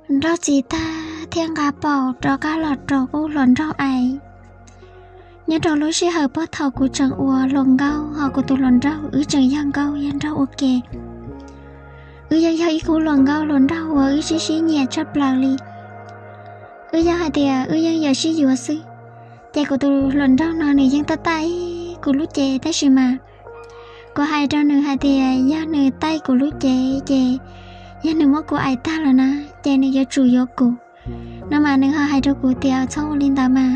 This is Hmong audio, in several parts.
nrauj txiv tag thiab nqa paum rov qab los rau kuv hluas nraug ais. Nyob rau lub sij hawm puag thaum kuv tseem ua hluas nkauj ho kuv tus hluas nraug wb tseem yog nkauj yog nraug ua ke, wb yeej yog ib khub hluas nkauj hluas nraug uas wb sib sib nyiam tshaj plaws li. Wb yeej hais tias wb yeej yuav sib yuav xwb. Ces kuv tus hluas nraug no nws yeej taij taij kuv lub cev tab sis mas kuv hais rau nws hais tias yog nws taij kuv lub cev ces yog nws muab kuv ais tag lawm na, ces nws yuav tsum yuav kuv no mas nws ho hais rau kuv tias txhob ua li ntawd mas,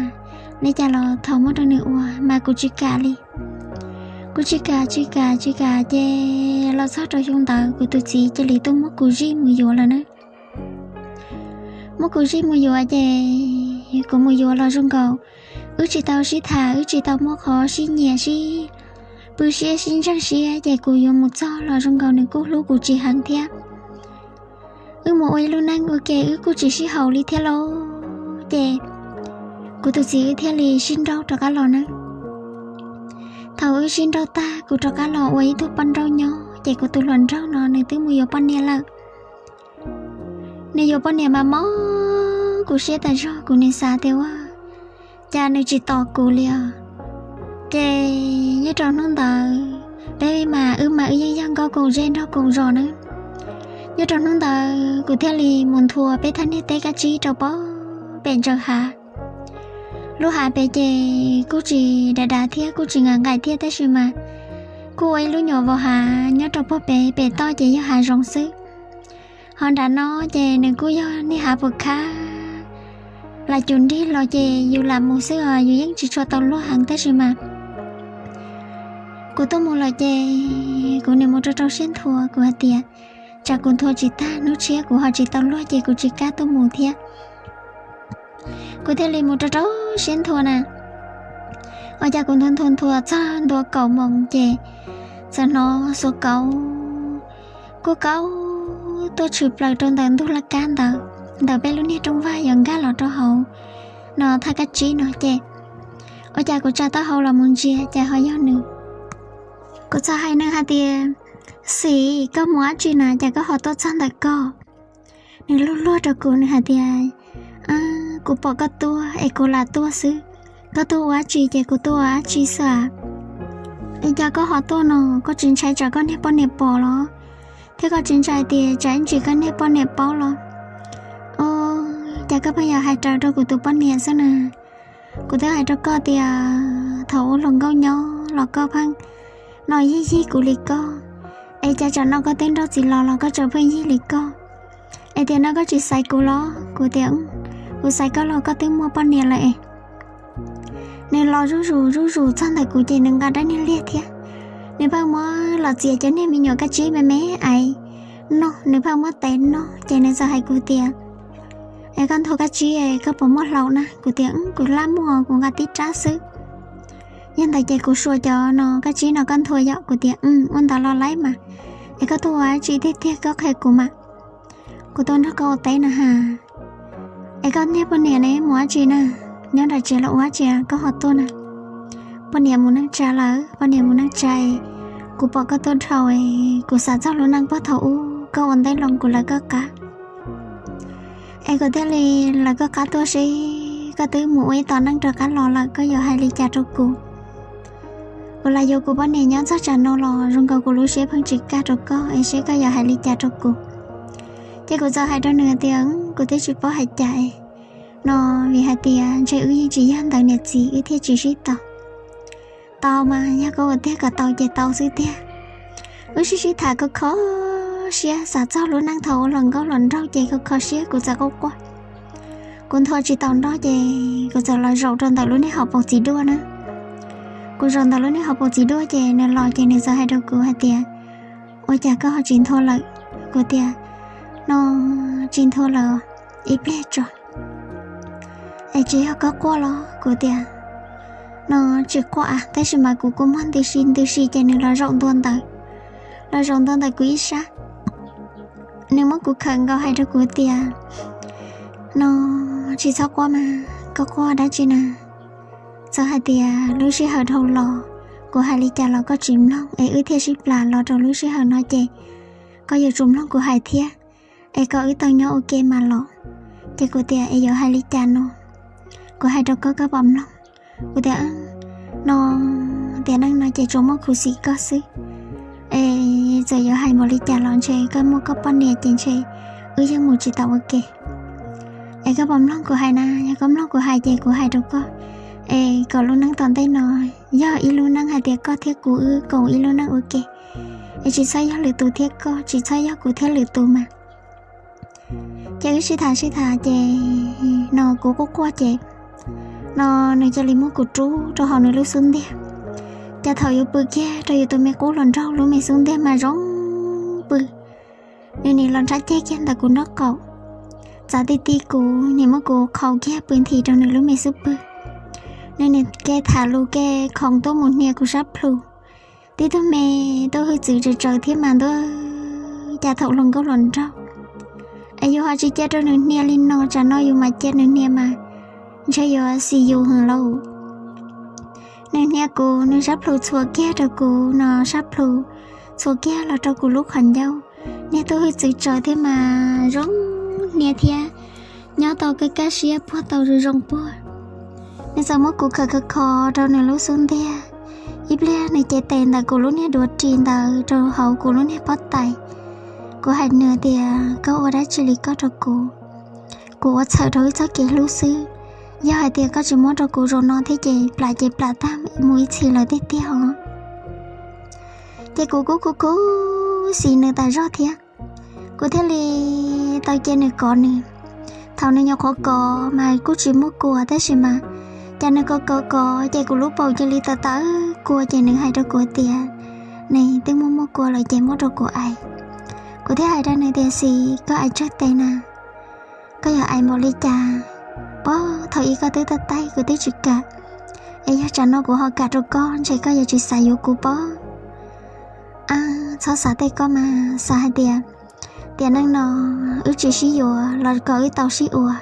li cas los thaum muab rau nws ua mas kuv tsis kam li. Kuv tsis kam tsis kam tsis kam ces los txog rau xyoo ntawd kuv tus txiv cia li tuaj muab kuv zij mus yuav lawm na. Muab kuv zij mus yuav ces kuv mus yuav los zoo nkaus wb tsis tau sib tham, wb tsis tau muaj qhov sib nyiam sib pw siab sib ntseeg siab, ces kuv yuav mus txog los zoo nkaus nws kuj hlub kuv tsis heev thiab. Wb mus ua ib lub neej ua ke wb kuj tsis sib haum li thiab lauj. Ces kuv tus txiv wb thiaj li sib nrauj rov qab los na. Thaum wb sib nrauj tag kuv rov qab los ua ib tug poj nrauj nyob ces kuv tus hluas nraug no nws twb mus yuav poj niam lawm. Nws yuav poj niam mas mob kuv siab tas zog, kuv nim xav tias ua cas nws tsis tos kuv li os. Ces nyob rau hnub ntawd peb mas wb mas wb yeej yog nkauj koom zej nraug koom zos na. Nyob rau hnub ntawd kuv thiaj li mus nthua peb thaj niag teb kab tsib rau pem ntsaws hav. Lub hav pem ces kuj tsis dav dav thiab kuj tsis nqaim nqaim thiab tab sis mas kuj ua ib lub nyuam vos hav nyob rau puag pem, pem toj ces yog hav zoov xwb. Ho nram no ces nws kuj yog niag hav puas khab, lam cum nrig los ces yus lam mus xwb os, yus yeej tsis tshua tau luag heev tab sis mas kuv tuaj mus lawm ces kuv nim mus rau rau siab nthua, kuv hais tias tsam kuv nthua tsis tag hnub tshiab kuv ho tsis tau luag ces kuv tsis kam tuaj mus thiab. Kuv thiaj li mus rau rau siab nthua na. Ua cas kuv nthua nthua nthua txog ntua kaum moos ces txawm hnov xuas kauv, kuj kauv tuaj tshwm plaws rau ntawm ntug laj kab ntawd, ntawm peb lub niag rooj vag yuav nkag los rau hauv no thaj kab tsib no ces ua cas kuv tsa taub hau los mus ntsia cas ho yog nws. Kuv txawm hais nws hais tias, Xis, koj mus dab tsi na cas koj ho tuaj txog ntawm ko? Nws luag luag rau kuv, nws hais tias, Kuv pom koj tuaj es kuv lam tuaj xwb. Koj tuaj ua dab tsi ces kuv tuaj ua dab tsi xwb as. Es cas koj ho tuaj no, koj tsis ntshai tsam koj niag poj niam pom los? Thiab koj tsis ntshai tias tsam ib ntsis koj niag poj niam paub los? Os, cas koj pheej yuav hais raws rau kuv tus poj niam xwb na? Kuv twb hais rau koj tias thaum ua hluas nkauj nyob los koj pheej no yig yig kuv li koj, es cas tsam no koj twb nrauj txiv los los koj tseem pheej yig li koj? Es tiam no koj tsis xaiv kuv los? Kuv tias, Kuv xaiv koj los koj twb muaj poj niam lawm es. Nws los zuj zus zuj zus txog ntawm kuv ces nws nqa dab niag liag thiab. Nws pheej muab los txiav cov niag me nyuam kab tsib me me ais noj, nws pheej muab tev noj ces nws txawm hais kuv tias, Es koj nthua kab tsib koj puas muaj hlau na? Kuv tias, Kuv laj muaj, kuv nqa tib rab xwb. Yog ntawd ces kuv suas cov no kab tsib no koj nthua yom? Kuv tias, Ua ntawd los laib mas. Es koj tuaj ua dab tsi tiag tiag koj qhia kuv mas. Kuv tuaj nrog koj ua teb na has. Es koj niag poj niam ne mus dab tsi na? Nyob nram tsev los ua dab tsi koj ho tuaj na? Poj niam mus neej tsa lawm, poj niam mus neej tsa. Kuv pom koj tuaj dhau, kuv xav txog lub neej puag thaum ub koj ua ntej los kuv lawv koj qab. Es kuv thiaj li lawv koj qab tuaj seb koj twb mus ua ib tom neej rov qab los lawm koj yuav hais li cas rau kuv? Kuv los yuav kuv poj niam nyob txog tsam no los zoo nkaus kuv lub siab pheej tsis kaj rau koj es seb koj yuav hais li cas rau kuv. Ces kuv txawm hais rau nws tias, Kuv twb tsis paub hais cas no, vim hais tias ntshe wb yeej tsis yog ntawd niam txiv wb thiaj tsis sib tau. Tau mas yog koj ua tiag kom tau ces tau xwb tiag. Wb sib sib tham kho kho siab xav txog lub neej thaum ua hluas nkauj hluas nraug ces kho kho siab kuv txawm quaj quaj. Kuv nthua tsis tau nroj ces kuv txawm los zaum rau ntawm lub niag hauv paus txiv duaj na. Kuv zaum ntawm lub niag hauv paus txiv duaj ces nws los ces nws txawm hais rau kuv hais tias, Ua cas koj ho tsis nthua lawm? Kuv tias, No, tsis nthua lawm, ib pliag tso. Es tsis yog koj quaj los? Kuv tias, No, tsis quaj a, tab sis mas kuv kua muag ntws si ntws si ces nws los zaum ntua ntawd. Los zaum ntua ntawm kuv ib sab. Nws muab kuv khawm nkaus hais rau kuv tias, No, tsis txhob quaj mas, koj quaj dab tsi na? Txawm hais tias lub sij hawm dhau los, kuv hais li cas los koj tsis mloog es wb thiaj sib plas los rau lub sij hawm no ces koj yuav tsum mloog kuv hais thiab. es kom wb tau nyob ua ke mas los. Ces kuv tias, es yuav hais li cas no? Kuv hais rau koj koj puas mloog? Kuv tias, no tiam neej no ces tsuas muaj khuv xim koj xwb, es txawm yuav hais npaum li cas los ntshe koj muaj koj poj niam ces ntshe wb yeej mus tsis tau ua ke. Es koj puas mloog kuv hais na? Yog koj mloog kuv hais ces kuv hais rau koj, es kom lub neej tom ntej no yog ib lub neej hais tias koj thiab kuv wb koom ib lub neej ua ke, es tsis txhob yog lwm tus thiab koj, tsis txhob yog kuv thiab lwm tus mas. Ces wb sib tham sib tham ces no kuv quaj quaj ces no nws cia li muab kuv rub rau hauv nws lub xub ntiag. Ces thaum yus pw kiag rau yus tus me qub hluas nraug lub me xub ntiag mas zoo pw, nws nim los nrhab ceg kiag ntawm kuv nraub qaum, txav ti ti kuv, nim muab kuv qhau kiag pw nthi rau nws lub me xub pwg. Nws nim ke tham lus ke khoov tuaj mus hnia kuv sab plhu. Tib tug me tuaj hwj txwv tsaws tsaws thiab mas ntuj, cas thaum hluas nkauj hluas nraug es yus ho tsis cia rau nws hnia li no, tsam no yus mam cia nws hnia mas ntshe yuav xis yus heev lauj. Nws hnia kuv, nws sab plhu txhuam kiag rau kuv no, sab plhu txhuam kiag los rau kuv lub qhov ncauj. Niag tuaj hwj txwv tsaws thiab mas zoo hnia thiab, nyob tau kaj kaj siab puag tau zoo zoo puag. Nws txawm muab kuv khawm khawv kho rau nws lub xub ntiag. Ib pliag nws cev tes ntawm kuv lub niag duav ris ntawd rau hauv kuv lub niag pob tais. Kuv hais nws tias, koj ua dab tsi li koj rau kuv? Kuv ua txhawm rau wb txoj kev hlub xwb. Yog hais tias koj tsis muab rau kuv zaum no thiab ces plam ces plam tag mus ib txhis lawm tiag tiag os. Ces kuv kuj khuv khuv xim nws tas zog thiab. Kuv thiaj li tau cia nws kov nws. Thaum nws nyuam qhuav kov mas kuj tsis muaj kua, tab sis mas cas nws kov kov kov ces kuv lub paum cia li tawv tawv kua, ces nws hais rau kuv tias, nws twb muaj muaj kua lawm ces muab rau kuv aim. Kuv thiaj hais rau nws tias, xis, koj aim tsawg tes na? Koj yog aim npaum li cas? Pob, thaum ub koj twb tab taig kuv twb tsis kam, es yog tsam no kuv ho kam rau koj ntshe koj yuav tsis xav yuav kuv pob. Txhob xav tej koj mas, xav hais tias tiam neej no wb tsis sib yuav los kom wb tau sib ua.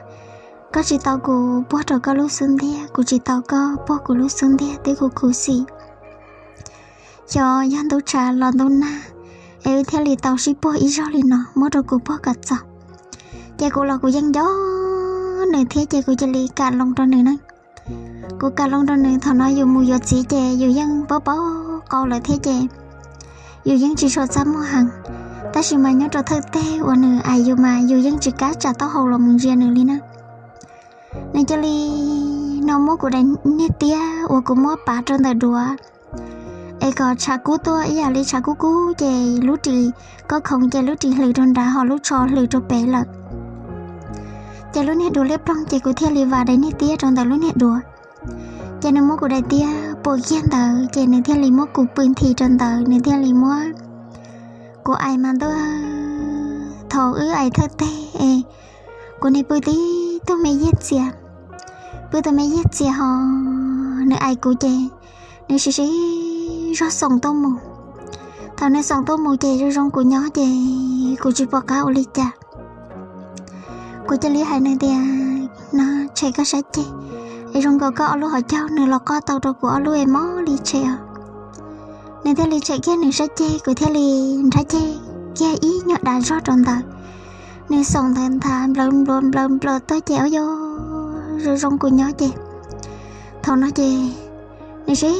Koj tsis tau kuv puag rau koj lub xub ntiag, kuv tsis tau koj puag kuv lub xub ntiag, twb khuv khuv xim. Xyov yog ntuj tshav los ntuj nag es wb thiaj li tau sib puag ib zaug li no, muab rau kuv puag kom txaus. Ces kuv los kuv yeej nco nws thiab ces kuv cia li kam loo rau nws na. Kuv kam loo rau nws, thaum no yus mus yuav txiv ces yus yeej paub paub qau lawm thiab ces yus yeej tsis tshua txaj muag heev. Tab sis mas nyob rau thawj teg uas nws aim yus mas yus yeej tsis kam tsa taub hau los mus ntsia nws li na. Nws cia li no muab kuv daim niag tiab uas kuv muab pav rau ntawm duav es kom tshav kub tuaj ib yam li tshav kub kub ces lub ris, koj khoov ces lub ris hlwv rau nrad ho lub tsho hlwv rau pem lawm. Ces lub niag duav liab ploog ces kuv thiaj li vam daim niag tiab rau ntawm lub niag duav. Ces nws muab kuv daim tiab puas kiag ntawd ces nws thiaj li muab kuv pw nthi rau ntawd, nws thiaj li muab kuv aim mas ntuj, thaum wb aim thawj teg es kuv nim pw tib tug me yaj txias, pw tus me yaj txias ho nws aim kuv ces nws siv siv zog xoom tuaj mus. Thaum nws xoom tuaj mus ces zoo zoo kuv nyob ces kuv tsis pom qab ua li cas. Kuv cia li hais nws tias, no tshem koj sab ceg es zoo nkaus koj ob lub hauv caug nws los qoj tau rau kuv ob lub es mob li tshem os. Nws thiaj li tshem kiag nws sab ceg, kuv thiaj li nrhab ceg kiag ib nyuag dav zog rau ntawd. Nws xoom ntawd nthav nplaws nplaws nplaws nplaws tuaj ces ua zoo zoo kuv nyob ces thaum no ces nws siv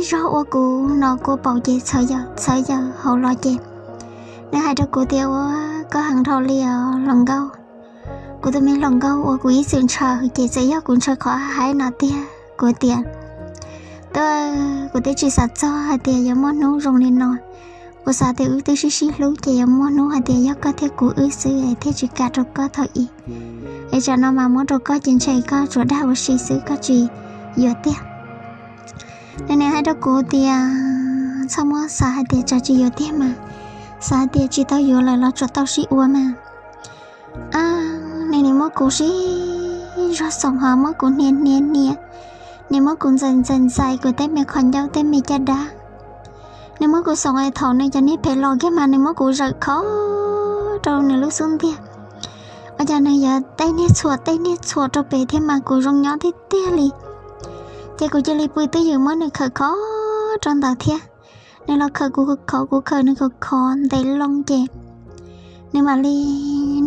zog ua kuv no kua paum ces txhawv yaws txhawv yaws hauv los ces nws hais rau kuv tias, ua koj heev dhau li os hluas nkauj. Kuv tus me hluas nkauj uas kuv ib txwm ntshaw ces txawm yog kuv ntshaw qhov haib no tiag. Kuv tias, tuaj, kuv twb tsis xav txog hais tias yuav muaj hnub zoo li no. Kuv xav tias wb twb sib sib hlub ces yuav muaj hnub hais tias yog koj thiab kuv wb xwb es thiaj tsis kam rau koj thaum ub. Es tsam no mas muab rau koj ces ntshe koj tsuas dag ua si xwb koj tsis yuav tiag. Nws nim hais rau kuv tias, txhob muab xav hais tias tsam tsis yuav tiag mas, xav hais tias tsis tau yuav lawm los tsuas tau sib ua mas. Nws nim muab kuv sib zog xoom ho muab kuv hnia hnia hnia, nim muab kuv ntxais ntxais ntxais kuv tej me qhov ncauj tej me caj dab. Nws muab kuv xoom es thaum nws cov niag phem los kiag mas nws muab kuv zawm khov rau nws lub xub ntiag. Ua cas nws yuav tej niag txhuam tej niag txhuam rau pem thiab mas kuv zoo nyob tiag tiag li. Ces kuv cia li pw twj ywm muab nws khawm khov rau ntawd thiab. Nws los khawm kuv khov, kuv khawm nws khov khov ntev loo ces nws mam li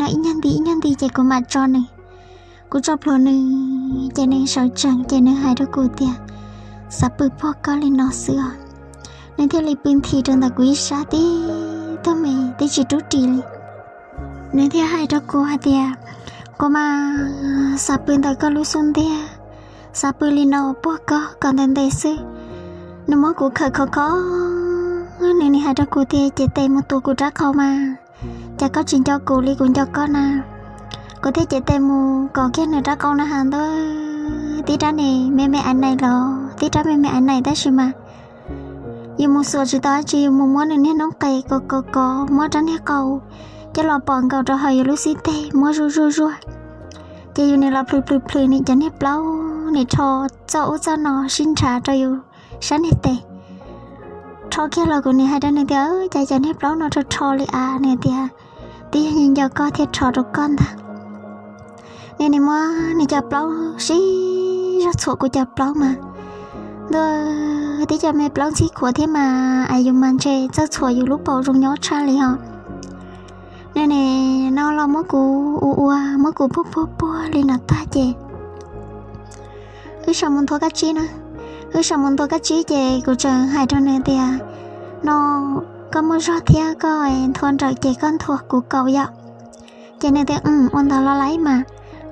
no ib nyuag nti ib nyuag nti ces kuv mam tso nws. Kuv tso plhuav nws ces nws sawv tsees ces nws hais rau kuv tias, xav pw puag koj li no xwb os. Nws thiaj li pw nthi rau ntawm kuv ib sab tib tug me twb tsis rub ris li. Nws thiaj hais rau kuv hais tias, kuv mas xav pw ntawm koj lub xub ntiag, xav pw li no puag koj kom ntev ntev xwb. Nws muab kuv khawm khov khov, nws nim hais rau kuv tias, ces tes mus tuav kuv rab qau mas, cas koj tsis nco kuv li kuv nco koj na. Kuv thiaj cev tes mus kov kiag nws rab qau na has ntag, tib rab ne me me aiv naim los tib rab me me aiv naim tab sis mas yus mus xuas tsis tau dab tsi, yus mus muab nws niag noob qes kov kov kov, muab rab niag qau coj los pom nkaus rau hauv yus lub xib teg, muab zuaj zuaj zuaj, ces yus nim los plhws plhws plhws nim cov niag plaub nim rho txoj ub txoj no sib nrhav rau yus sab niag tes. Rho kiag los kuv nim hais rau nws tias, cas cov niag plaub no rho rho li as? Nws tias, twb yog nco koj thiaj rho rau koj ntag. Nws nim muab nws cov plaub sib zog txhuam kuv cov plaub mas, ntuj, tib cov me plaub ntxhib khuav thiab mas es yus mas ntshe txawj txhuam yus lub paum zoo nyob tshaj li hos. Nws nim no los muab kuv ua ua, muab kuv puag puag puag li no tag ces wb sawv mus nthua kab tsib na. Wb sawv mus nthua kab tsib ces kuv tseem hais rau nws tias, no koj muaj zog thiab koj nthua nrawm ces koj nthua kuv kaum yom. Ces nws tias, ua ntawd los laiv mas,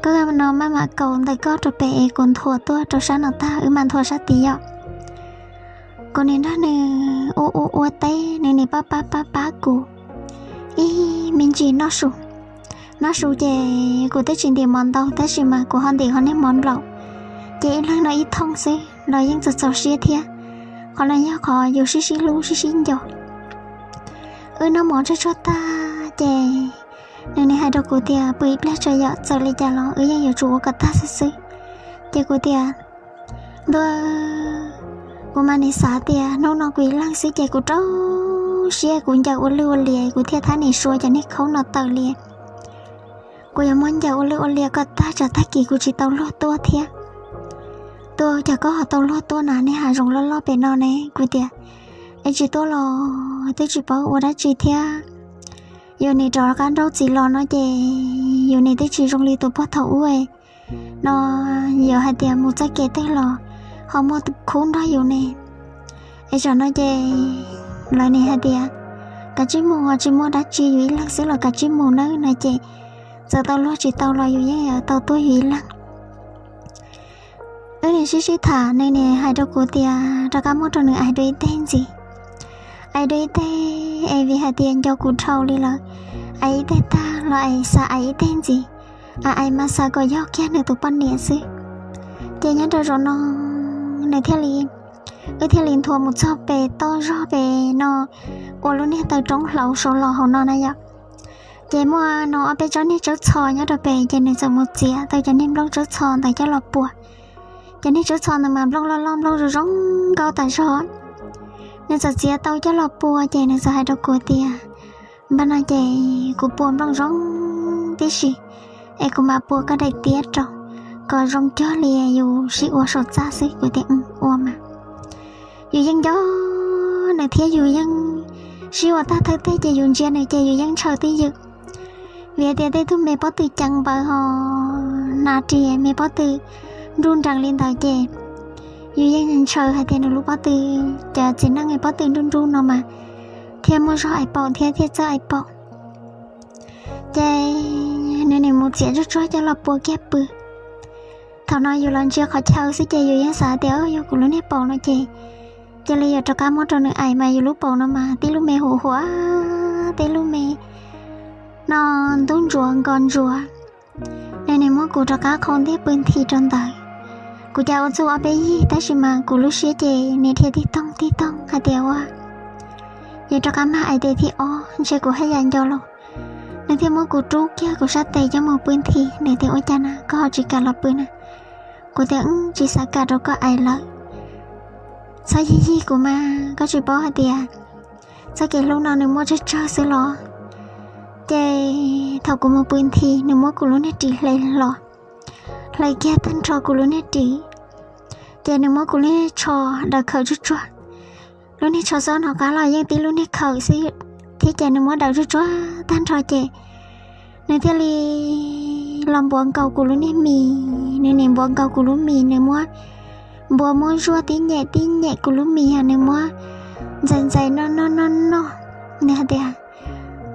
koj no maj mam kaum ntawm koj rau pem es kuv nthua tuaj rau sab no tag wb mam nthua sab tid yom. Kuv nim nrog nws ua ua ua teb, nws nim pab pab pab pab kuv ib me ntsis noj su. Noj su ces kuv twb tsis ntim mov ntau tab sis mas kuv ho ntim qhov niag mov nplaum, ces ib leeg noj ib thooj xwb los yeej txaus txaus siab thiab. Qhov no yog qhov yus sib sib hlub sib sib nco. Wb noj mov tsawg tsuag tag ces nws nim hais rau kuv tias, pw ib pliag tso yom, txawm li cas los wb yeej yuav tsum ua kom tag xwb xwb. Ces kuv tias, ntuj, kuv mas nim xav tias hnub no kuv ib leeg xwb ces kuv rau siab kuv ncaws ua lwj ua liam kuv thiaj thab nim sua cov niag khaub no tawm li. Kuv yuav muab ncaws ua lwj ua liam kom tag tsam tag kis kuv tsis tau luag tuaj thiab. Tuaj cas koj ho tau luag tuaj na, niag hav zoov loj loj pem no ne? Kuv tias, es tsis tuaj los twb tsis paub ua dab tsi thiab. Yus nim rov qab nrauj txiv los no ces yus nim twb tsis zoo li tus puag thaum ub no, yuav hais tias mus txoj kev twg los ho muaj khub nrog yus ne. Es tsam no ces lawv nim hais tias, kav tsij mus, ho tsis muaj dab tsi, yus ib leeg xwb los kav tsij mus nawb no ces txawm tau luag tsis tau los yus yeej yuav tau tuaj yus ib leeg. Wb nim sib sib tham, nws nim hais rau kuv tias rov qab muab rau nws ais dua ib teg ntxiv. Ais dua ib teg es vim hais tias nco kuv dhau li lawm, ais ib teg tag los es xav ais ib teg ntxiv, ais ais mas xav kom yog kiag nws tus poj niam xwb. Ces nyob rau zaum no nws thiaj li, wb thiaj li nthua mus txog pem toj zog pem no, ua lub niag taw roob hlauv saud los hauv no na yom. Ces muaj no ob peb tsob niag tsawb txho nyob rau pem ces nws txawm mus txiav tau cov niag nplooj tsawb txho ntawd coj los pua. Cov niag tsawb txho ntawd mas nplooj loj loj nplooj zoo zoo nkauj tas zog. Nws txawm txiav tau coj los pua ces nws txawm hais rau kuv tias, npaj no ces kuv pua nplooj zoo tib si, es kuv mam pua koj daim tiab rau, kom zoo cuag li yus sib ua saum txaj xwb. Kuv tias, ua mas. Yus yeej nco nws thiab yus yeej sib ua tag thawj teg ces yus ntsia nws ces yus yeej ntshaw twj ywm. Vim tias tej tug me pob tw ceev npaws ho hnav ris me pob tw nruj nrees li ntawd ces yus yeej ntshaw hais tias nws lub pob tw, cov txiv neej pob tw nruj nruj no mas thiaj muaj zog ais paum thiab thiaj txawj ais paum. Ces nws nim mus txiav tsuag tsuag coj los pua kiag pw. Thaum no yus los ntsia qhov chaw xwb ces yus yeej xav tias yog kuv lub niag paum no ces cia li yuav rov qab muab rau nws ais mas yus lub paum no mas tib lub me huv huav, tib lub me no ntub ntsuav nkos ntsuav. Nws nim muab kuv rov qab qhau ntiag pw nthi rau ntawd. Kuv cas ua txuj ob peb yig tab sis mas kuv lub siab ces nim dhia tib toog tib toog hais tias ua, yus rov qab mag ais tes thib ob ntshe kuv haj yam nco los. Nws thiaj muab kuv rub kiag kuv sab tes coj mus pw nthi, nws tias ua cas na koj ho tsis kam los pw na? Kuv tias wb tsis xav kam rau koj ais lawm. Txhob yig yig kuv mas, koj tsis paub hais tias txoj kev hlub no nws muaj tsawg tsawg xwb los. Ces thaum kuv mus pw nthi nws muab kuv lub niag ris hle hlo, hle kiag tag nrho kuv lub niag ris. Ces nws muab kuv lub niag tsho daws khawm tsuag tsuag. Lub niag tsho xob no qab los yeej tib lub niag khawm xwb thiab ces nws muab daws tsuag tsuag tag nrho ces Nws thiaj li los npuav nkaus kuv lub niag mis, nws nim npuav nkaus kuv lub mis, nws muab npuav muab zuaj tib nyem tib nyem kuv lub mis, nws muab ntxais ntxais noj noj noj noj. Nws hais tias,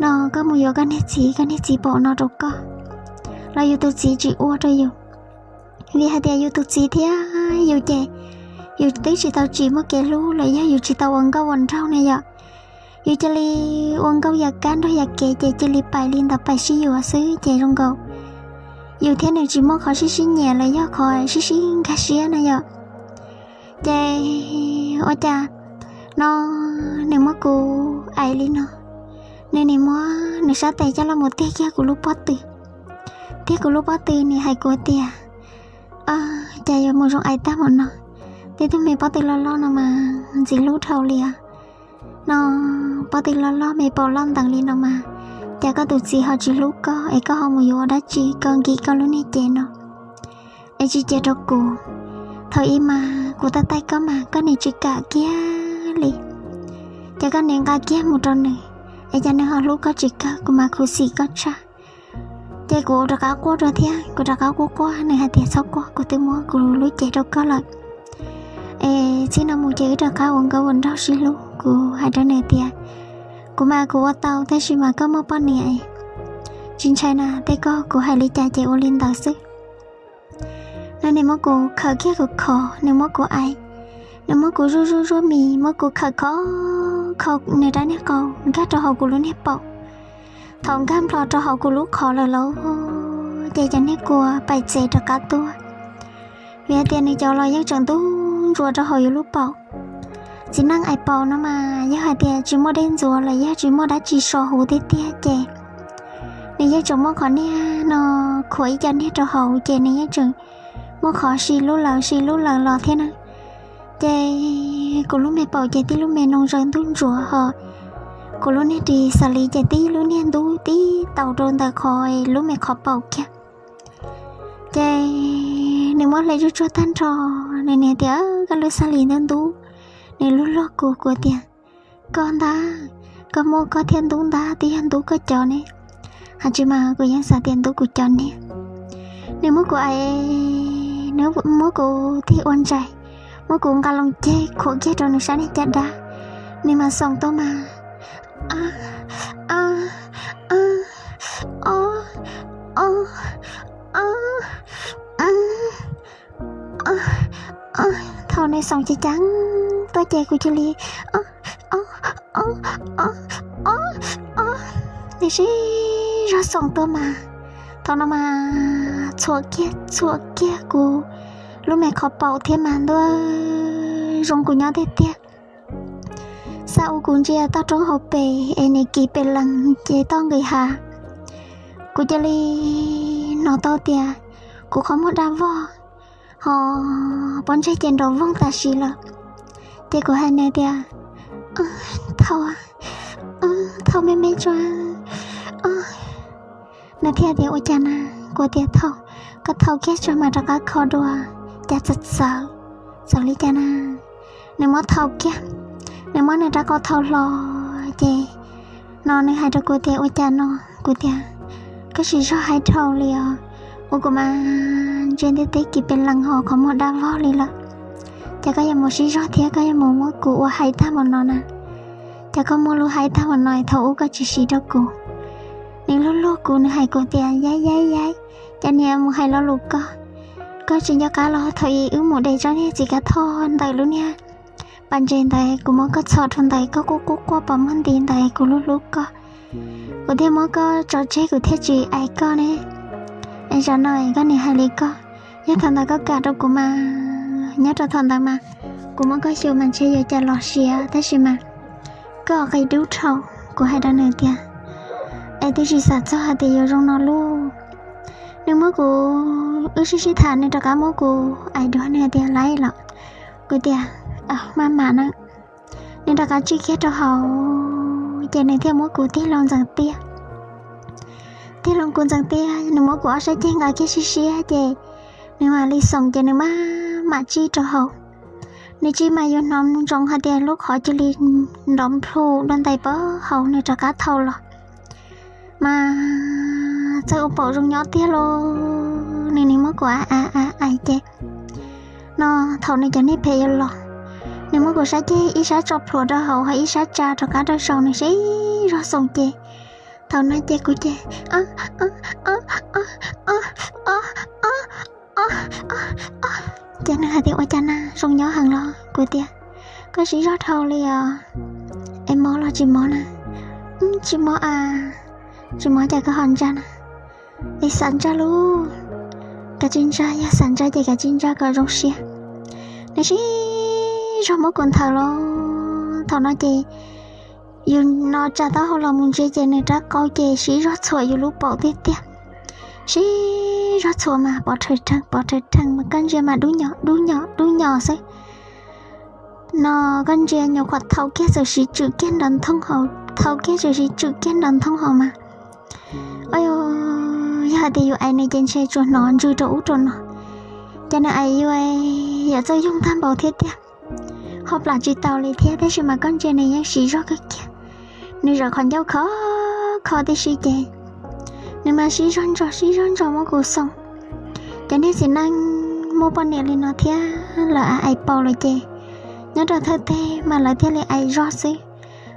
no koj mus yuav koj niag txiv, koj niag txiv pom no rau koj, los yus tus txiv tsis ua rau yus. Vim hais tias yus tus txiv thiab yus ces yus twb tsis tau tsim muaj kev hlub los yog yus tsis tau ua nkauj ua nraug ne yom. Yus cia li ua nkauj yam kab nrog yam kev ces cia li pais li ntawd pais sib yuav xwb ces zoo nkaus yus thiab nws tsis muaj qhov sib sib nyiam los yog qhov sib sib nkag siab na yom. Ces ua cas no nws muab kuv aim li no, nws nim muab nws sab tes coj los mus tiag kiag kuv lub pob tw, tiag kuv lub pob tw, nws hais kuv tias, cas yuav mus zoo aim tag npaum no, tej tug me pob tw loj loj no mas ntxim hlub dhau li os. No pob tw loj loj me paum loj ntees li no mas, cas koj tus txiv ho tsis hlub koj es koj ho mus yuav ua dab tsi koj nkim koj lub niag cev no es tsis cia rau kuv? Thaum ub mas kuv taij taij koj mas koj nim tsis kam kiag li, ces koj nim nqa kiag mus rau nws, es cas nws ho hlub koj tsis kawg, kuv mas khuv xim koj tshaj. Ces kuv rov qab quaj dua thiab, kuv rov qab quaj quaj, nws hais tias txhob quaj, kuv twb muab kuv lub cev rau koj lawm, es txij no mus ces wb rov qab ua nkauj ua nraug sib hlub. Kuv hais rau nws tias, kuv mas kuv ua tau, tab sis mas koj muaj poj niam, tsis ntshai na, tej koj kuv hais li cas ces ua li ntawd xwb. Nws nim muab kuv khawm kiag kuv khov, nws muab kuv aim, nws muab kuv zuaj zuaj zuaj mis, muab kuv khawm khov khov nws rab niag qau nkag rau hauv kuv lub niag paum. Thaum nkag nplos rau hauv kuv lub qhov lawm lauj, ces cov niag kua pais txev rov qab tuaj, vim hais tias nws cov los yeej tseem ntub ntsuav rau hauv yus lub paum. Txiv neej aim paum no mas yog hais tias tsis muaj dej ntxuav los yog tsis muaj dab tsi so huv tiag tiag ces nws yeej tseem muaj qhov niag no khuam ib co niag rau hauv ces nws yeej tseem muaj qhov si lub lawm si lub lawm los thiab na. Ces kuv lub me paum ces tib lub me noo zaws ntub ntsuav ho kuv lub niag ris xav li ces tib lub niag ntub tib taus rau ntawm qhov lub me qhov paum kiag. Ces nws muab hle zuj tsuag tag nrho, nws nim tias koj lub xab li ntub ntub, nws luag luag kuv, kuv tias koj ntag, koj muaj koj thiaj ntub ntag, twb yog ntub koj cov ne. Hais tsis mas kuv yeej xav tias ntub kuv cov niag. Nws muab kuv aim, nws muab kuv tig ua ntsais, muab kuv nqa loo ceg khuam kiag rau nws sab niag caj dab, nws mas xoom tuaj mas, a, a, a, o, o, o, thaum nws xoom ceev ceev tuaj ces kuv cia li, o, o, o, o, o, o, nws sib zog xoom tuaj mas, thaum no mas txhuam kiag txhuam kiag kuv lub me qhov paum thiab mas ntuj, zoo kuv nyob tiag tiag. Xav ua kuv ntsia toj roob hauv pes es nws kis pes lees ces toj nqis hav. Kuv cia li hnov tau tias kuv qhov muag daj vog, ho pob ntseg ces nrov voog tam sim lawm. Ces kuv hais nws tias, thau, thau me me tso. Nws thiaj tias ua cas na? Kuv tias thau, koj thau kiag tso mas rov qab kho dua, cas txawv txawv, txawv li cas na? Nws muab thau kiag, nws muab nws rab qau thau hlo, ces no nws hais rau kuv tias ua cas no? Kuv tias koj siv zog hais dhau li os, ua kuv mas ntsia ntiaj teb kis pes lees ho qhov muag daj vog li lawm. Ces koj yuav mus sib zog thiab koj yuav mus muab kuv ua haib tag npaum no na? Ces koj muaj lub haib tag npaum no thaum ub koj tsis siv rau kuv. Nws luag luag kuv, nws hais kuv tias yaib yaib yaib, cas niam mus hais lo lus koj, koj tsis nco qab los thaum ub wb mus de tsob niag txiv kav thoj ntawm lub niag pas ntses ntawd, kuv muab koj txhom rau ntawd, koj quaj quaj quaj pom muag nti ntawd, kuv hlub hlub koj, kuv thiaj muab koj tso tseg, kuv thiaj tsis aim koj ne. Es zaum no koj niam hais li koj, yog thaum ntawd koj kam rau kuv mas, nyob rau thaum ntawd mas kuv muab koj xyu mas ntshe yuav cas los siav, tab sis mas koj qi dub dhau. Kuv hais rau nws tias, es twb tsis xav txog hais tias yuav zoo no lauj. Nws muab kuv, wb sib sib tham nws rov qab muab kuv aim dua, nws tias laib los? Kuv tias maj mam na. Nws rov qab tsij kiag rau hauv ces nws thiaj muab kuv tig loo ntxeev tiaj. Tig loo kuv ntxeev tiaj, nws muab kuv ob sab ceg nqa kiag siab siab ces nws mam li xoom ces nws maj mam tsij rau hauv. Nws tsij mas yus hnov ntsoov hais tias lub qhov cia li nrov nplhum dua ntais pab hauv, nws rov qab thau los. Mas txawj ua paum zoo nyob tiag lauj. Nws nim muab kuv a a a ais ces no thaum nws cov niag phem yuav los, nws muab kuv sab ceg ib sab tso plhuav rau hauv ho ib sab tsa rov qab rau saum, nws siv zog xoom ces thaum no ces kuv ces ces nws hais tias ua cas na zoo nyob heev los? Kuv tias koj siv zog dhau li os. Es mob los tsis mob na? Tsis mob a. Tsis mob cas koj ho ntsa na? Es xav ntsa lauj. Kav tsij ntsa, yog xav ntsa ces kav tsij ntsa kom zoo siab. Nws siv zog muab kuv nthawv los thaum no ces yus no tsa taub hau los mus ntsia ces nws rab qau ces siv zog txhuam yus lub paum tiag tiag. Siv zog txhuam mas pov rhawv rheev pov rhawv rheev mas koj ntsia mas dub nyos dub nyos dub nyos xwb. No koj ntsia nyuam qhuav thau kiag txawm siv tswm kiag nrov nthooj hauv, thau kiag txawm siv tswm kiag nrov nthooj hauv mas. Yog hais tias yus ais nws ces ntshe tsuas hnov ntsws rau ub rau no. Ces nws ais yus yuav txawj yoog tag npaum thiab tiag. Ho plam tsis taus li thiab tab sis mas koj ntsia nws yeej siv zog kawg kiag. Nws zaum qhov ncauj kho kho tib si ces nws mas siv zog ntso siv zog ntso muab kuv xoom. Cov niag txiv neej muaj poj niam li no thiab lawv ais paus lawm ces nyob rau thawj teg mas lawv thiaj li ais zog xwb.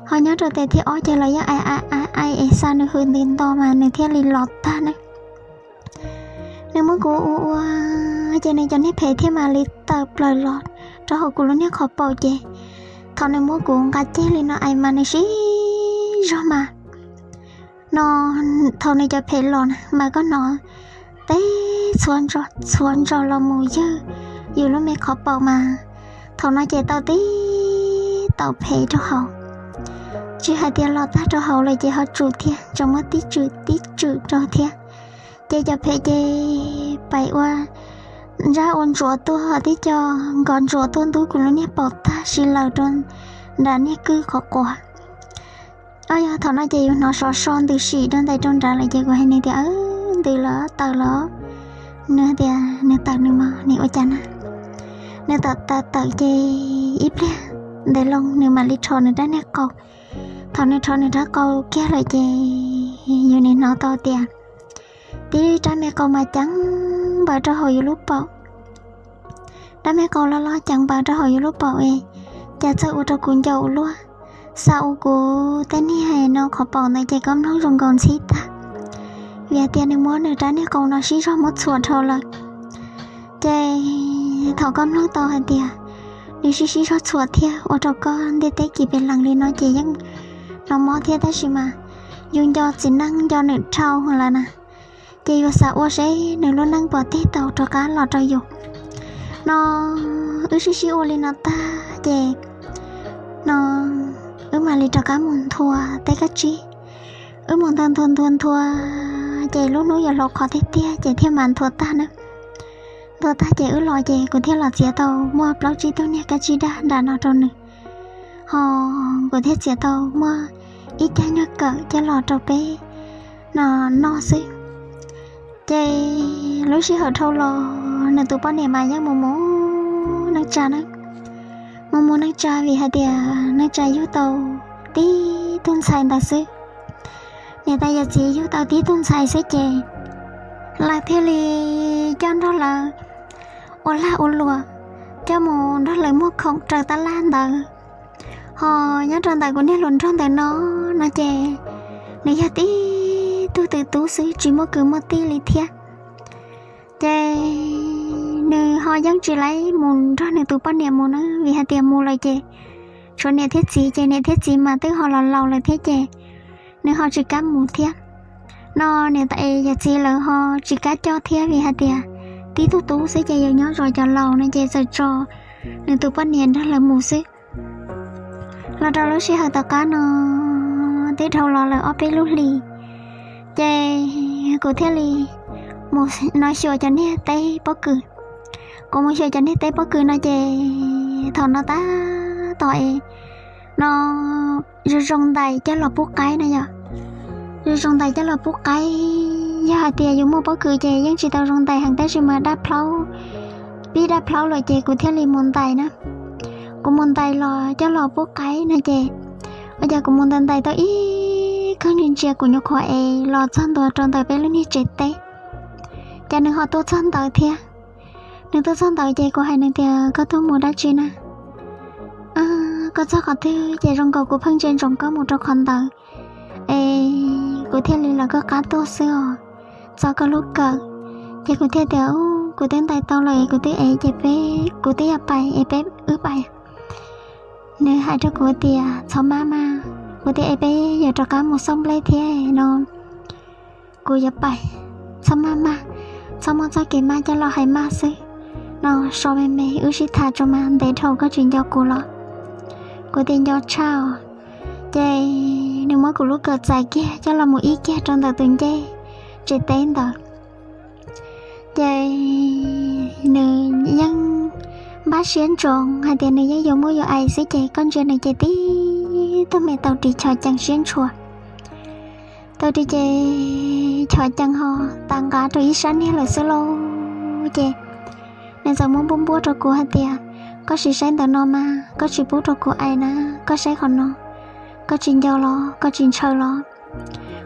Ho nyob rau tes thib ob ces lawv yeej ais ais ais es xa nws hws ntws nto mas nws thiaj li los tag ne. Nws muab kuv ua ua ces nws cov niag phem thiaj mam li tawm plaws los rau hauv kuv lub niag qhov paum ces thaum nws muab kuv nqa ceg li no ais mas nws siv zog mas no thaum nws cov phem los na mas koj hnov teb txhua ntso txhua ntso los mus ywg yus lub me qhov paum mas thaum no ces tau tib tau phem rau hauv. Tsis hais tias los tag rau hauv lawm ces ho tsum thiab tseem muab tib tswm tib tswm rau thiab. Ces cov phem ces pais ua ntsab ua ntsuav tuaj ho tib co nkos ntsuav tuaj ntub kuv lub niag paum tag si lawm rau nram niag kwj qhov quav. Ob yog thaum no ces yus hnov sov so ntws sim rau ntais rau nrad lawm ces kuv hais nws tias ntws los tawm los. Nws tias nws tawm nws mas nws ua cas na. Nws tawm tawm tawm ces ib pliag ntawd loo nws mam li rho nws rab niag qau. Thaum nws rho nws rab qau kiag lawm ces yus nim hnov tau tias tib rab me qau mas ceev npaws rau hauv yus lub paum. Rab me qau loj loj ceev npaws rau hauv yus lub paum es cas txawj ua rau kuv nco ua luaj. Xa ua kuv tej niag no qhov paum ntawd ces koj mloog zoo nkaus ntxhib tag. Vim hais tias nws muab nws rab niag qau no sib zog muab txhuam dhau lawm. Ces thaum koj mloog tau hais tias nws sib sib zog txhuam thiab ua rau koj ntiaj teb kis pes lees li no ces yeej hnov mob thiab tab sis mas yus nco txiv neej nco nws dhau lawm na. Ces yuav xav ua seb nws lub neej puas tig tau rov qab los rau yus. No wb sib sib ua li no tag ces no wb mam li rov qab mus nthua tej kab tsib. Wb mus nthua nthua nthua nthua ces lub hnub yuav hlob qhov tiag tiag ces thiaj mam nthua tag na. Nthua tag ces wb los ces kuv thiaj los txiav tau muaj plaub tsib tug niag kab tsib dag nram no rau nws. Ho kuv thiaj txiav tau muaj ib cag nyuag kawm coj los rau peb no noj xwb. Ces lub sij hawm dhau los nws tus poj niam mas yeej mus mus neej tsa na. Mus mus neej tsa vim hais tias neej tsa yug tau tib tug ntxhais ntawd xwb. Niam tais yawm txiv yug tau tib tug ntxhais xwb ces lawv thiaj li coj nrog lawv ua lag ua luam, coj mus nrog lawv muag khoom raws tab laj ntawd. Ho nyob rau ntawm kuv niag hluas nraug ntawm no, no ces nws yog tib tug tw tub xwb tsis muaj kwv muaj tij li thiab. Ces nws ho yeej tsis laib mus nrog nws tus poj niam mus na vim hais tias mus lawm ces tshuav niam thiab txiv ces niam thiab txiv mas twb ho los laus lawm thiab ces nws ho tsis kam mus thiab. No niam tais yawm txiv lawv ho tsis kam coj thiab vim hais tias tib tug tub xwb ces yus nyob zov cov laus no ces txawm tso nws tus poj niam nrog lawv mus xwb. Los rau lub sij hawm tom qab no twb dhau los lawm ob peb lub hlis, ces kuv thiaj li mus no xyuas cov niag teb pob kws. Kuv mus xyuas cov niag teb pob kws no ces thaum no tab tom es no zoo zoo ntais coj los pub qaib na yom. Zoo zoo ntais coj los pub qaib, yog hais tias yus muaj pob kws ces yeej tsis tau zoo ntais heev tab sis mas daj plhaub, pib daj plhaub lawm ces kuv thiaj li mus ntais na. Kuv mus ntais los coj los pub qaib no ces ua cas kuv mus ntais ntais tau ib Ntsia ntsia kuv nyuam qhuav es los txog ntua rau ntawm peb lub niag tsev teb, ces nws ho tuaj txog ntawd thiab. Nws tuaj txog ntawd ces kuv hais nws tias, koj tuaj mus dab tsi na? Koj txog qhov twg ces zoo nkaus kuv pheej ntsia ntsoov koj mus rau qhov ntawd, es kuv thiaj li lawv koj qab tuaj xwb os. Txog koj lub kawm, ces kuv thiaj tias, kuv twb ntais tau lawm es kuv twb ev ces peb, kuv twb yuav pais es peb wb pais. Nws hais rau kuv tias, txhob maj maj, kuv twb ev peb yuav rov qab mus xauj nplej thiab no, kuv yuav pais. Txhob maj maj, txhob muab txoj kev maj coj los hais maj xwb no, so me me wb sib tham tso mas ntev dhau koj tsis nco kuv los. Kuv tias nco tshaj os. Ces nws muab kuv lub kawm txais kiag coj los mus ib kiag rau ntawm tus ncej tsev teb ntawd. Ces nws yeej npaj siab ntsoov hais tias nws yeej yuav muab yuav ais xwb ces koj ntsia nws ces tib tug me tau ris chov cees siab ntshua. Tau ris ces chov cees ho tas nqa rau ib sab niag lawm xwb lauj. Ces nws txawm muab npuab npuab rau kuv hais tias, koj sim saib ntawm no mas koj tsis pub rau kuv ais na, koj saib qhov no, koj tsis nco los koj tsis ntshaw los?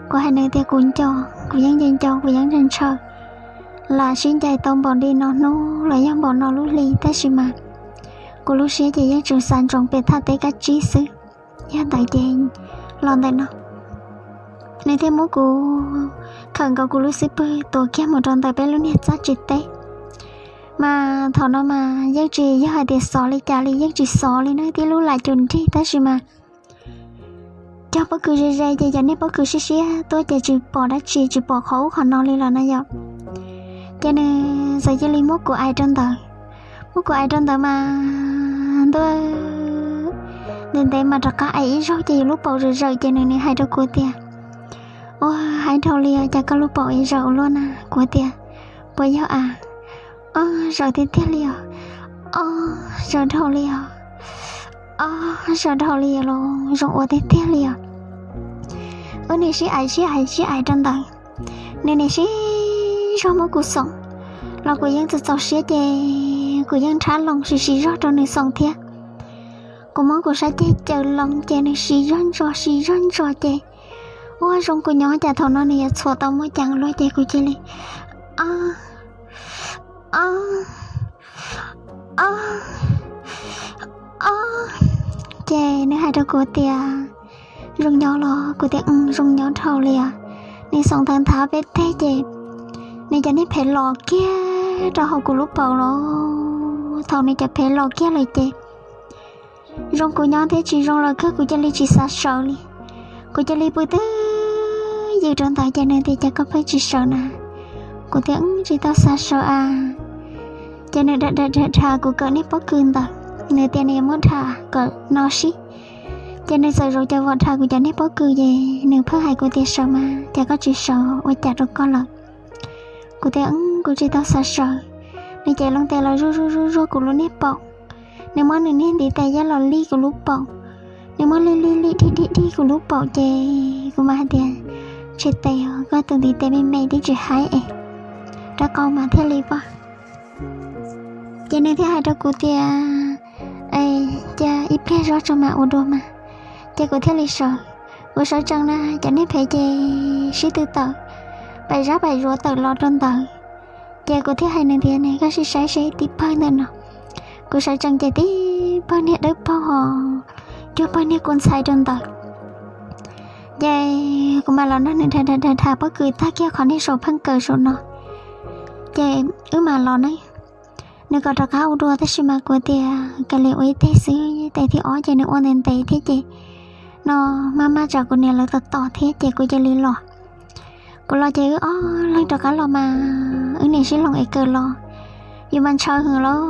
Kuv hais nws tias kuv nco, kuv yeej nco nco, kuv yeej ntshaw ntshaw. Lam sib ncaim tau npaum li no hnub los yog npaum no lub hli tab sis mas kuv lub siab ces yeej tseem xav ntsoov pem thaj teb kab tsib xwb. Yog ntawd ces los ntawm no. Nws thiaj muab kuv khawm nkaus kuv lub xub pwg tuav kiag mus rau ntawm peb lub niag txaj tsev teb. Mas thaum no mas yeej tsis yog hais tias xov li cas li, yeej tsis xov li na, tib lub lam cus nrig tab sis mas cog pob kws ze ze ces cov niag pob kws siab siab tuaj ces tsis pom dab tsi, tsis pom qhov ub qhov no li los na yom. Ces nws txawm cia li muab kuv ais rau ntawd. Muab kuv ais rau ntawd mas ntuj, ntev ntev mas rov qab ais ib zaug ces yus lub paum zawm zawm ces nws, nws hais rau kuv tias, ua, haib dhau li os, cas koj lub paum es zawm ua luaj na? Kuv tias, puas yog a? Ob, zawm tiag tiag li os. Ob, zawm dhau li os. Ob, zawm dhau li os los zoo ua tiag tiag li os. Wb nim sib ais sib ais sib ais rau ntawd, nws nim sib zog muab kuv xoom, los kuv yeej txaus txaus siab ces kuv yeej nrhab loo sib sib zog rau nws xoom thiab. Kuv muab kuv sab ceg caws loo ces nws sib zog ntso sib zog ntso ces, ua, zoo kuv nyob cas thaum no nws yuav txhuam tau muaj ceev luaj ces kuv cia li, ob, ob, ob, ob. Ces nws hais rau kuv tias, zoo nyob los? Kuv tias, zoo nyob dhau li os. Nws xoom nthav nthav peb teg ces nws cov niag phev los kiag rau hauv kuv lub paum los. Thaum nws cov phev los kiag lawm ces zoo kuv nyob thiab tsis zoo los kawg kuv cia li tsis xav sawv li. Kuv cia li pw twj ywm rau ntawd ces nws tias, cas koj pheej tsis sawv na? Kuv tias, tsis tau xav sawv a. Ces nws dham dham dham dham kuv kawm niag pob kws ntawd, nws tias nws yuav muab dham kom no sib. Ces nws txawm zaum cov vom dham kuv cov niag pob kws ces nws pheej hais kuv tias, sawv mas, cas koj tsis sawv, ua cas rau koj lawm? Kuv tias, kuv tsis tau xav sawv. Nws cev loo tes los zuj zuj zuj zuj kuv lub niag paum. Nws muab nws niag ntiv tes yab los lij kuv lub paum. Nws muab lij lij lij dhig dhig dhig kuv lub paum ces kuv mas hais tias, tshe tes os, koj tus ntiv tes me me twb tsis haib es rab qau mas thiaj li poj. Ces nws thiaj hais rau kuv tias, es cia ib pliag zog tso mas ua dua mas. Ces kuv thiaj li sawv. Kuv sawv tsees na, cov niag phev ces sib tw tawm, paim zab paim zuav tawm los rau ntawd. Ces kuv thiaj hais nws tias, ne koj sim saib seb tib pawg ntawm no. Kuv sawv tsees ces tib pawg niag dawb paug ho cuag pawg niag kua ntxhais rau ntawd. Ces kuv mam los nrog nws dham dham dham dham pob kws tag kiag qhov niag saum pheej kaws saum no. Ces wb mam los ne, nws kom rov qab ua dua tab sis mas kuv tias, kav liam ua ib teg xwb, tes thib ob ces nws ua ntev ntev thiab ces no maj maj tsam kuv niam lawv tos tos thiab ces kuv cia li los. Kuv los ces wb ob leeg rov qab los mas wb niam sib loos es kaws los. Yus mas ntshaw heev los,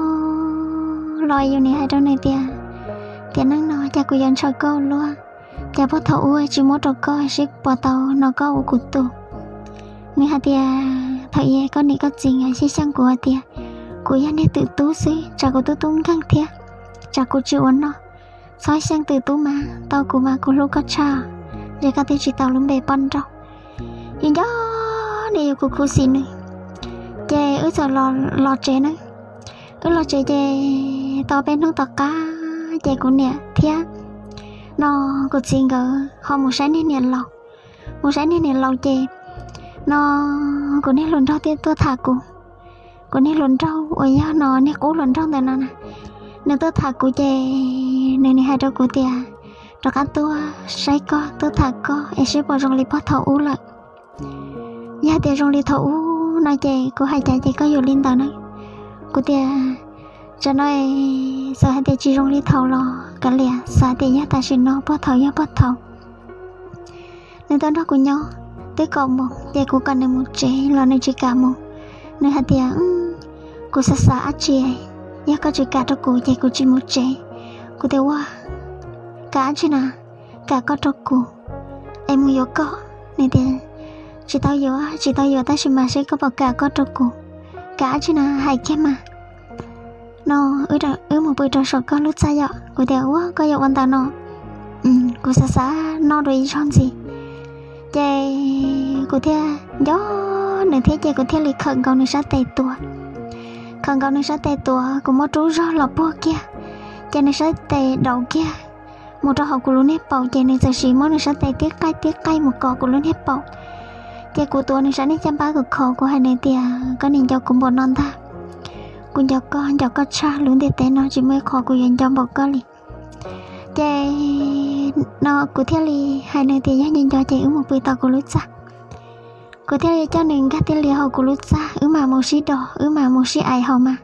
los yus niam hais rau nws tias, tiam neej no cas kuv yuav ntshaw koj luaj, cas puag thaum ub tsis muab rau koj seb puas tau no koj ua kuv tus. Nws hais tias, thaum ub koj niam koj txiv nkawd xyeej xyeej kuv hais tias kuv yog niag twm tub xwb, tsam kuv tub tub nkeeg thiab, tsam kuv tsis ua noj. Txhob xyeej twm tub mas, tau kuv mas kuv hlub koj tshaj, ces koj twb tsis tau lub npe poj nrauj. Yus nco nws yus khuv khuv xim nws. Ces wb txawm los tsev na. Wb los tsev ces tau peb hnub tom qab ces kuv niam thiab no kuv txiv nkawd ho mus saib niag niam laus. Kuv saib niag niam laus ces no kuv niag hluas nraug thiaj tuaj tham kuv. Kuv niag hluas nraug uas yog no niag qub hluas nraug ntawm no na, nws tuaj tham kuv ces nws nim hais rau kuv tias, rov qab tuaj saib koj, tuaj tham koj es seb puas zoo li puag thaum ub lawm. Yog tias zoo li thaum ub no ces kuv hais cas ces koj yuav li ntawd na. Kuv tias, tsam no txawm hais tias tsis zoo li thaum los kav liam, xav tias yog tam sim no, puag thaum yog puag thaum. Nws tuaj nrog kuv nyob twb kaum moos ces kuv kom nws mus tsev los nws tsis kam mus. Nws hais tias, kuv xav xav dab tsi, yog koj tsis kam rau kuv ces kuv tsis mus tsev. Kuv tias, ua, kam dab tsi na? Kam koj rau kuv es mus yuav koj. Nws tias, tsis tau yuav, tsis tau yuav tab sis mas seb koj puas kam koj rau kuv. Kam dab tsi na, hais kiag mas. No, wb mus pw rau saum koj lub txaj yom. Kuv tias, ua, koj yuav ua ntawd no? Kuv xav xav noj dua ib zaug ntxiv. Ces kuv thiaj nco nws thiab ces kuv thiaj li khawm nkaus nws sab tes tuav. Khawm nkaus nws sab tes tuav, kuv muab rub zog los puag kiag, ces nws sab tes daus kiag mus rau hauv kuv lub niag paum, ces nws txawm sim muab nws sab tes tib qaij tib qaij mus kov kuv lub niag paum. Ces kuv tuav nws sab niag caj npab khov khov, kuv hais nws tias, koj nim nco kuv npaum no ntag. Kuv nco koj, nco koj tshaj, lub ntiaj teb no tsis muaj ib qho kuv yuav nco npaum koj li. Ces no kuv thiaj li hais nws tias, yog nco nco ces wb mus pw tom kuv lub txaj. Kuv thiaj li coj nws nkag tiaj lias hauv kuv lub txaj, wb mam mus sib dos, wb mam mus sib aim haus mas.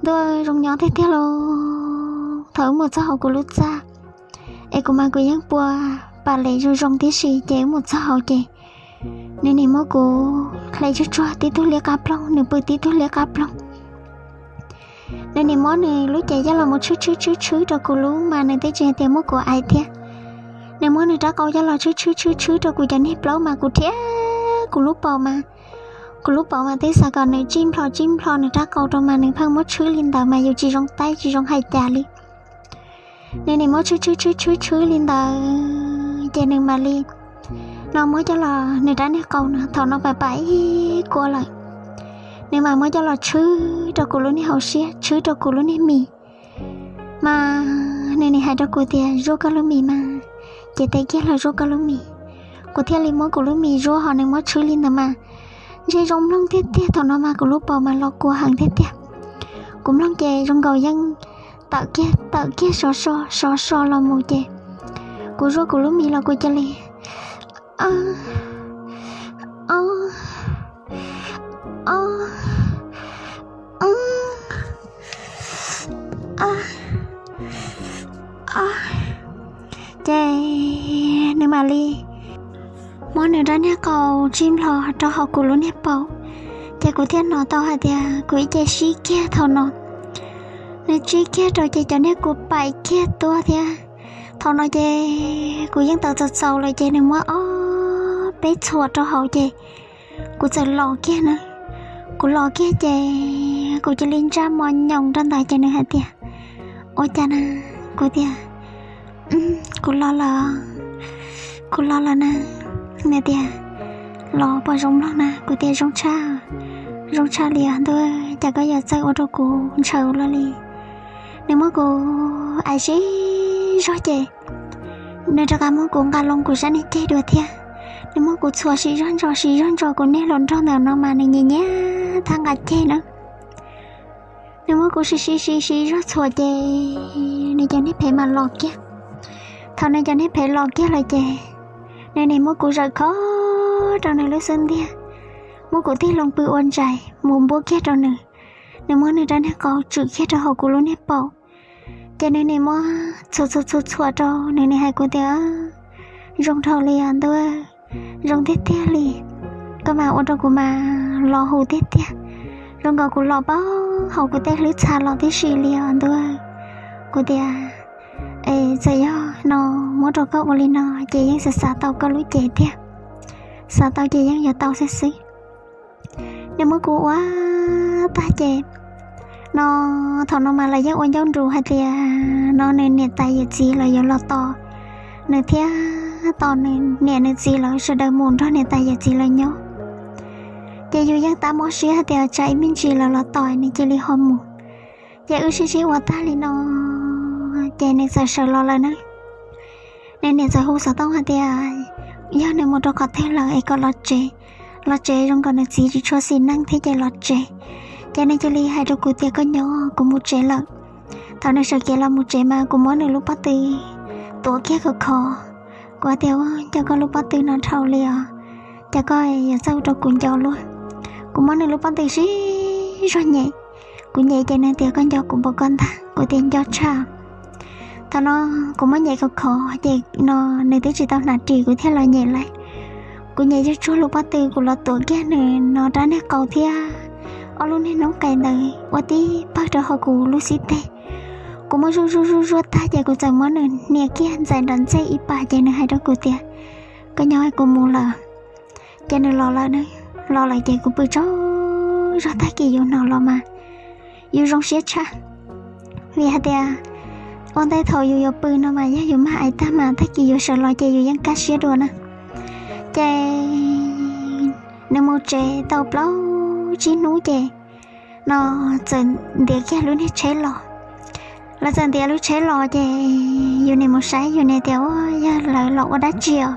Ntuj, zoo nyob tiag tiag lauj. Thaum wb mus txog hauv kuv lub txaj es kuv mas kuv yeej pua pas les zoo zoo tib si, ces wb mus txog hauv ces nws nim muab kuv hle tsuag tsuag tib tug liab qab ploog, nws pw tib tug liab qab ploog. Nws nim muab nws lub cev coj los mus tshwb tshwb tshwb tshwb rau kuv lub mas nws twb tsis hais tias muab kuv aim thiab. Nws muab nws rab qau coj los tshwb tshwb tshwb tshwb rau kuv cov niag plaub mas kuv rhiab kuv lub paum mas, kuv lub paum mas twb xav kom nws tsij nplho tsij nplho nws rab qau rau mas nws pheej muab tshwb li ntawd mas yus tsis zoo taib tsis zoo hais cas li. Nws nim muab tshwb tshwb tshwb tshwb tshwb li ntawd ces nws mam li no muab coj los nws rab niag qau no thaum no pam pam ib kua lawm. Nws mam muab coj los tshwb rau kuv lub niag hauv siab, tshwb rau kuv lub niag mis. Mas nws nim hais rau kuv tias, zuaj koj lub mis mas, ces tes kiag los zuaj koj lub mis. Kuv thiaj li muab kuv lub mis zuaj, ho nws muab tshwb li ntawd mas ntshe zoo mloog tiag tiag. Thaum no mas kuv lub paum mas los kua heev tiag tiag. Kuv mloog ces zoo nkaus yeej tawm kiag tawm kiag sov so sov so los mus ces kuv zuaj kuv lub mis los kuv cia li, o, o, o, ces nws mam li muab nws rab niag qau tsij nplho rau hauv kuv lub niag paum. Ces kuv thiaj hnov tau hais tias kuv ib ce sib kiag thaum no. Nws tsib kiag rau ces cov niag kua paim kiag tuaj thiab. Thaum no ces kuv yeej tawm txaus txaus lawm ces nws muab ob peb txhuam rau hauv ces kuv txawm los kiag na. Kuv los kiag ces kuv cia li ntsaj mos nyoos rau ntawd ces nws hais tias, ua cas na? Kuv tias, kuv los lawm, kuv los lawm na. Nws tias, los puas zoo mloog na? Kuv tias, zoo tshaj, zoo tshaj li os ntuj, cas koj yuav txawj ua rau kuv ntshaw luaj li. Nws muab kuv aim sib zog ces nws rov qab muab kuv nqa loo kuv sab niag ceg dua thiab. Nws muab kuv txhuam sib zog ntso sib zog ntso, kuv niag hluas nraug ntawm no mas nws nyiam nyiam thab nqa ceg na. Nws muab kuv sib sib sib sib zog txhuam ces nws cov niag phev mas los kiag. Thaum nws cov niag phev los kiag lawm ces nws nim muab kuv zawm khov rau nws lub xub ntiag, muab kuv tig loo pw ua ntsais mus npuab kiag rau nws. Nws muab nws rab niag qau tswm kiag rau hauv kuv lub niag paum, ces nws nim muab txhuam txhuam txhuam txhuam rau, nws nim hais kuv tias, zoo dhau li os ntuj, zoo tiag tiag li. Koj mas ua rau kuv mas los huv tiag tiag, zoo nkaus kuv los paub hauv kuv tej hlwb txha los tib si li os ntuj. Kuv tias, es txawm yog no muab rau koj ua li no ces yeej xav xav tau koj lub cev tiag, xav tau ces yeej yuav tau xwb xwb. Nws muab kuv ua tag ces no, thaum no mas lawv yeej ua ncauj nrus hais tias no nws niam tais yawm txiv lawv yuav los tos nws thiab tos nws niam nws txiv lawv sawv daws mus nrog niam tais yawm txiv lawv nyob. Ces yus yeej tab mob siab hais tias tsam ib me ntsis lawv los tos nws cia li ho mus. Ces wb sib sib ua tag li no ces nws txawm sawv los lawm na. Nws niam txawm hu xov tooj hais tias, yog nws mus rau qhov twg lawm es kom los tsev, los tsev zoo nkaus nws txiv tsis tshua xis neej thiab ces los tsev. Ces nws cia li hais rau kuv tias, koj nyob, kuv mus tsev lawm. Thaum nws sawv kev los mus tsev mas kuv muab nws lub pob tw tuav kiag khov khov. Kuv hais tias, ua cas koj lub pob tw no dhau li os, cas koj yuav txawj ua rau kuv nco luaj. Kuv muab nws lub pob tw sib zog nyem. Kuv nyem ces nws tias, koj nco kuv npaum ko ntag. Kuv tias, nco tshaj. Thaum no kuv muab nyem khov khov ces no nws twb tsis tau hnav ris kuv thiaj los nyem lawm. Kuv nyem zuj zus lub pob tw, kuv los tuav kiag nws no rab niag qau thiab ob lub niag noob qes ntawd ua tib pawg rau hauv kuv lub xib teg. Kuv muab zuj zuj zuj zuaj tag ces kuv txawm muab nws hnia kiag ntxais nram ntxej ib pas ces nws hais rau kuv tias, koj nyob, kuv mus lawm. Ces nws los lawm, los lawm ces kuv pw tsaug zog, tag kis yus hnov los mas yus zoo siab tshaj. Vim hais tias ua ntej thaum yus yuav pw no mas yog yus mag ais tag mas tag kis yus sawv los ces yus yeej kaj siab dua na. Ces nws mus tsev tau plaub tsib hnub ces no txawm ntiav kiag lub niag tsheb los. Lawv txawm ntiav lub tsheb los ces yus nim mus saib, yus nim tias, ua yog lawv los ua dab tsi os?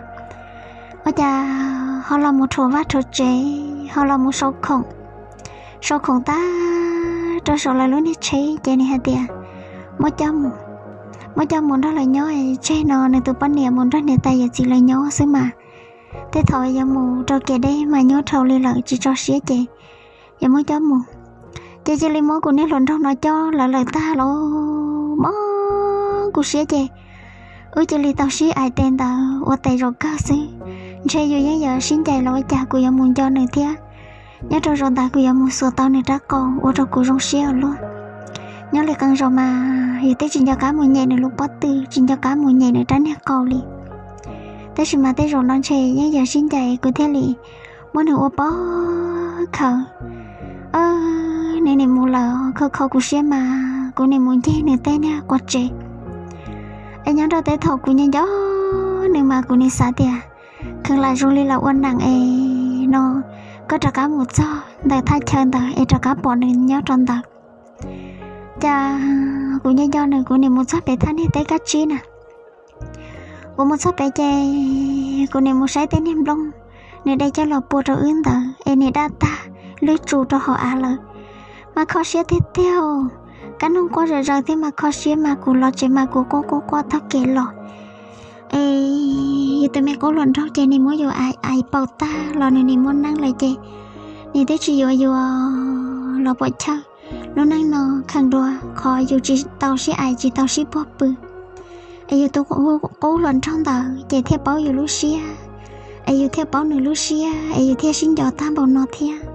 Ua cas ho los mus rhuav vaj rhuav tsev, ho los mus sau khoom, sau khoom tag rau saum lawv lub niag tsheb ces nws hais tias, muab coj mus, muab coj mus nrog lawv nyob, tseg no nws tus poj niam mus nrog niam tais yawm txiv lawv nyob xwb mas. Tej thaum yuav mus rau kev deb mas nyuaj dhau li lawm tsis tso siab ces yuav muab coj mus. Ces cia li muab kuv niag hluas nraug no coj lawv lawm tag los mob kuv siab ces wb cia li tau sib ais tes ntawd ua tes zaum kawg xwb. Ntshe yus yeej yuav sib ncaim los ua cas kuv yuav mus nco nws thiab. Nyob rau zaum ntawd kuv yuav mus xuas tau nws rab qau ua rau kuv zoo siab ua luaj. Nyob li qee zaus mas yus twb tsis nco qab mus nyem nws lub pob tw, tsis nco qab mus nyem nws rab niag qau li. Tab sis mas tej zaum no ntshe yeej yog sib ncaim kuv thiaj li muab nws ua pob khaws. Nws nim mus lawm, kho kho kuv siab mas kuv nim mus ncig nws tej niag quas tsev. Es nyob rau tej thaum kuv nco nco nws mas kuv nim xav tias kheev lam zoo li lawv ua neej es no koj rov qab mus txog ntawm thaj chaw ntawd es rov qab pom nws nyob rau ntawd. Cas kuv nco nco nws kuv nim mus txog pem thaj niag teb kab tsib na. Kuv mus txog pem ces kuv nim mus saib tej niag nplooj nws de coj los pua rau wb ntawd es nim daj tag lwj tsu rau hauv av lawm. Mas kho siab tiag tiag, kab noog quaj zom zaws thiab mas kho siab mas kuv los tsev mas kuv quaj quaj quaj taug kev los. Es yus tus me qub hluas nraug ces nim muab yus ais paum tag los nws nim muaj neej lawm ces nim twb tsis yuav yus los puam chawj. Lub neej no kheev dua qhov yus tsis tau sib ais tsis tau sib puag pw. Es yus tus qub hluas nraug ntawd ces thiaj paub yus lub siab, es yus thiaj paub nws lub siab es yus thiaj sib nco tag npaum no thiab.